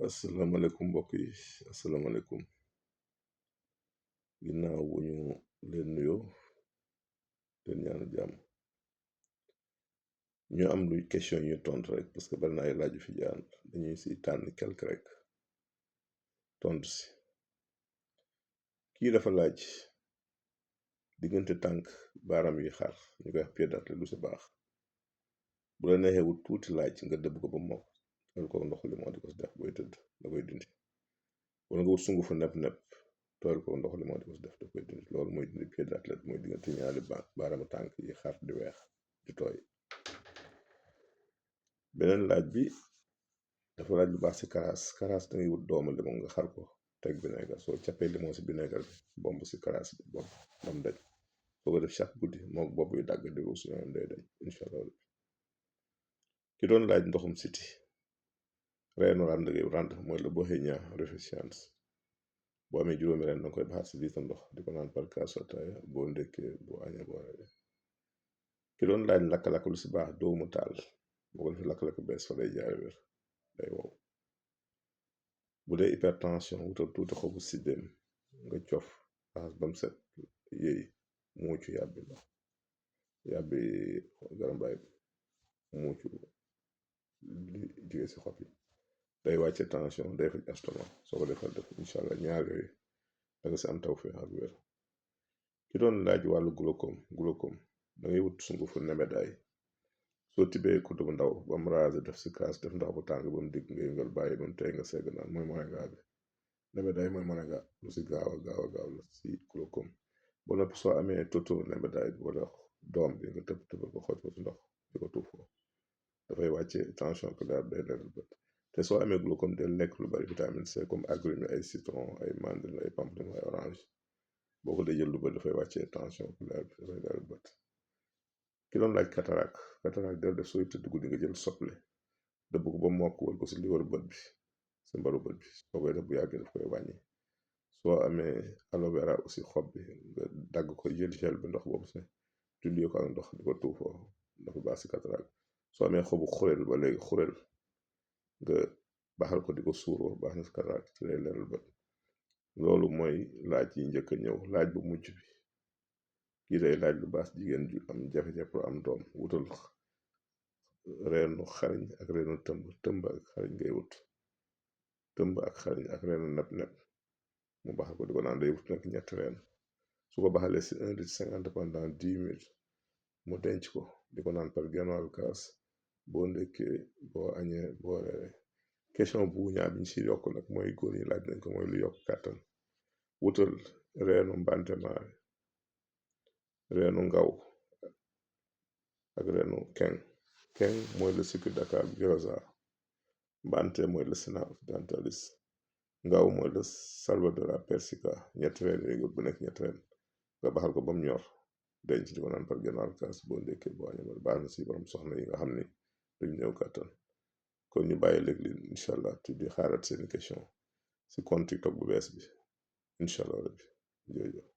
asalaamaaleykum mbokk yi asalaamaaleykum ginnaaw bu ñu leen nuyoo leen ñaanu jàmm ñu am luy question ñu tontu rek parce que bari na ay laaj yu fi jaar dañuy si tànn quelque rek tontu si kii dafa laaj diggante tànk baaram yi xar ñu koy wax pied d'athlète lu si baax bu la neexee wut tuuti laaj nga dëbb ko ba mokk tooyal ko ndox limon di ko si def booy tëdd da koy dindi wala nga wut sungufu nepp tooyal ko ndox limon di ko si def da koy dindi loolu mooy dindi pied d'athlète mooy diggante ñaari baaraamu tànk yi xar di weex di tooy. beneen laaj bi dafa laaj lu baax si karaas da ngay wut doomu limon nga xar ko teg vinaigre soo cappee limon si vinaigre bi bomb si karaas bi bomb bam daj soo ko def chaque guddi mook bopp yu dàgg di ruus ñoom day dañ incha allah. ki doon laaj ndoxum siti reenu rand mooy la Bohemia rufescens boo amee juróomi ren danga koy baxaat si litre ndox di ko naan par kaasu ataaya boo ndekkee boo añee boo reeree. ki doon laaj lakk-lakk lu si baax doomu taal boo ko defee lakk-lakk bees fa day jaare wér day wow. bu dee hypertension wutal tuuti xobu siddéem nga cof raxas bam set yéey muucu yàbbi ndox yàbbi garambaay muucu li jóge si xob yi day wàcce tension day faj estomac soo ko defal def incha allah ñaar yooyu danga si am tawfeex ak wér. ki doon laaj wàllu glaucome da ngay wut sungufu nebedaay soo tibbee kudd bu ndaw ba mu raase def si kaas def ndox bu tàng ba mu digg nga yëngal bàyyi ba mu tey nga segg naan mooy moringa bi nebedaay mooy moringa lu si gaaw a la si glaucome ba noppi soo amee tontou nebedaay wala doom bi nga tëb ko xooj ko si ndox di ko tuufoo dafay wàcce tension oculaire day leeral bët te soo amee glaucome del lekk lu bari vitamine C comme agrumes ay citron ay mandarine ay pamplemousse ay orange boo ko dee jël lu bari dafay wàcce tension oculaire bi dafay leeral bët. ki doon laaj cataracte del def sooy tëdd guddi nga jël soble dëbb ko ba mokk wal ko si li war bët bi si mbaru bët bi soo koy def bu yàggee daf koy wàññi. soo amee aloe vera aussi xob bi nga dagg ko jël gel bi ndox boobu si tulli ko ak ndox di ko tuufoo dafa baax si cataracte. soo amee xobu xurel ba léegi xurel nga baxal ko di ko suuroo baax na si cataracte ci lay leeral bët. loolu mooy laaj yi njëkk a ñëw. laaj bu mujj bi kii day laaj lu baax jigéen ju am jafe-jafe pour am doom wutal reenu xariñ ak reenu tëmb ak xariñ ngay wut tëmb ak xariñ ak reenu nepp mu baxal ko di ko naan day wut nag ñetti reen su ko baxalee si 1 litre 50 pendant 10 minutes mu denc ko di ko naan par genn wàllu kaas boo ndekkee boo añee boo reeree. question bu ñaar bi ñu si yokk nag mooy góor ñi laaj nañ ko mooy lu yokk kàttan wutal reenu mbante maare reenu ngaw ak reenu keng mooy le sucre d'acca gyoza mbante mooy le senna occidentalis ngaw mooy le salvadora persica ñetti reen yooyu bu nekk ñetti reen nga baxal ko ba mu ñor denc di ko naan par genn wàllu kaas boo ndekkee boo añee baax na si borom soxna yi nga xam ni duñu néew kàttan. kon ñu bàyyi léegi incha allah te di xaaraat seeni question si compte TikTok bu bees bi incha allah rabbi jërëjëf.